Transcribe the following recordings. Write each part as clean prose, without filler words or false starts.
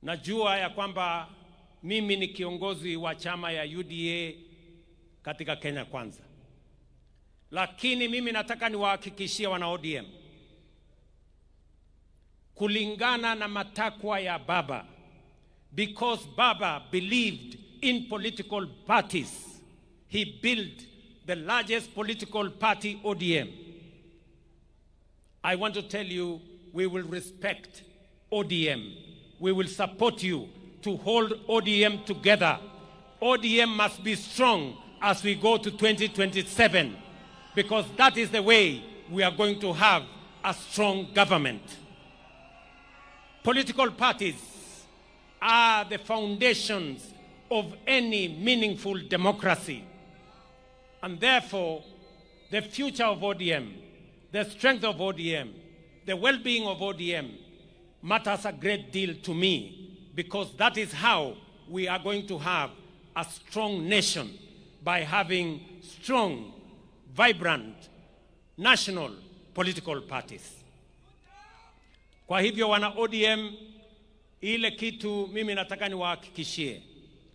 Najua ya kwamba mimi ni kiongozi wa chama ya UDA katika Kenya Kwanza. Lakini mimi nataka niwahakikishie wana ODM, kulingana na matakwa ya Baba, because Baba believed in political parties, he built the largest political party, ODM. I want to tell you, we will respect ODM. We will support you to hold ODM together. ODM must be strong as we go to 2027, because that is the way we are going to have a strong government. Political parties are the foundations of any meaningful democracy. And therefore, the future of ODM, the strength of ODM, the well-being of ODM matters a great deal to me, because that is how we are going to have a strong nation, by having strong, vibrant, national political parties. Kwa hivyo wana ODM, ile kitu mimi nataka niwahakikishie,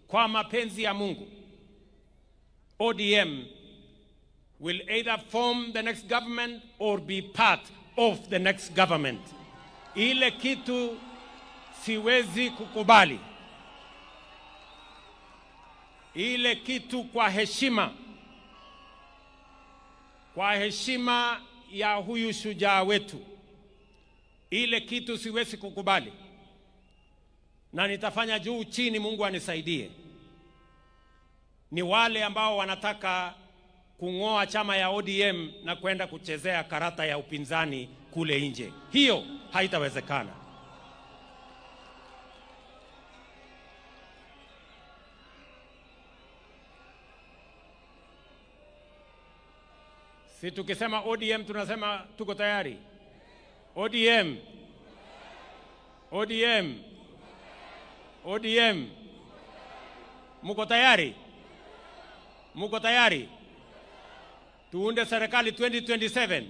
kwa mapenzi ya Mungu, ODM will either form the next government or be part of the next government. Ile kitu siwezi kukubali, ile kitu kwa heshima, kwa heshima ya huyu shujaa wetu, ile kitu siwezi kukubali, na nitafanya juu chini, Mungu anisaidie, ni wale ambao wanataka kung'oa chama ya ODM na kwenda kuchezea karata ya upinzani kule nje. Hiyo haitawezekana. Si tukisema ODM tunasema tuko tayari. ODM. ODM. ODM. Muko tayari? Muko tayari? Tuunde serikali 2027.